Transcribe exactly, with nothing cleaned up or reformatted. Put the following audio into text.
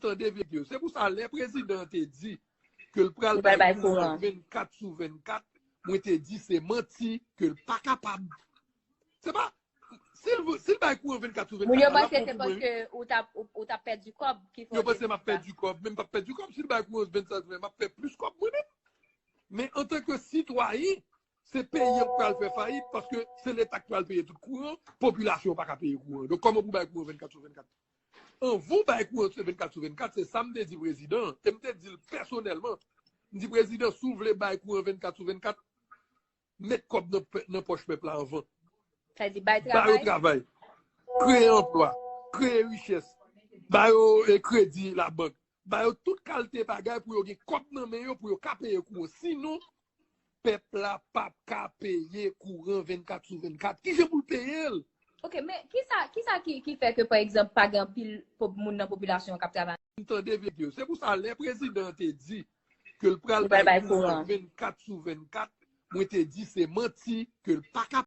tande verite yo. Se pou sa, lè prezidan an te di ke l pral bay kouran vennkat sou vennkat, mwen te di se manti, ke l pa kapab. Se pa, si l, si l bay kouran vennkat sou vennkat, moun yo panse se paske ou t ap, ou, ou t ap pèdi kòb ki fè. Yo panse m ap pèdi kòb, men m p ap pèdi kòb. Si l bay kouran vennkat sou vennkat, m ap fè plis kòb mwen menm. Men antanke sitwayen, se peyi an k pral fè fayit, paske se Leta k pral peye tout kouran, popilasyon an pa ka peye kouran. Donk, kòman pou bay kouran vennkat sou vennkat? Anvan w bay kouran vennkat sou vennkat, se sa m te di prezidan an, e m te di l pèsonèlman. M di, prezidan, si w vle bay kouran vennkat sou vennkat, met kòb nan, nan pòch pèp la anvan. Sa di bay travay. Ba yo travay. Kreye anplwa. Kreye richès. Ba yo e, kredi labank. Ba yo tout kalite bagay pou yo gen kòb nan men yo, pou yo ka peye kouran. Sinon, pèp la p ap ka peye kouran vennkat sou vennkat. Kijan pou l peye l? Ok, men kisa, kisa ki, ki fè ke, pa egzanp, pa gen anpil moun nan popilasyon an k ap travay? M tande verite yo. Se pou sa, lè prezidan an te di ke l pral bay kouran vennkat sou vennkat, mwen te di se manti, ke l pa ka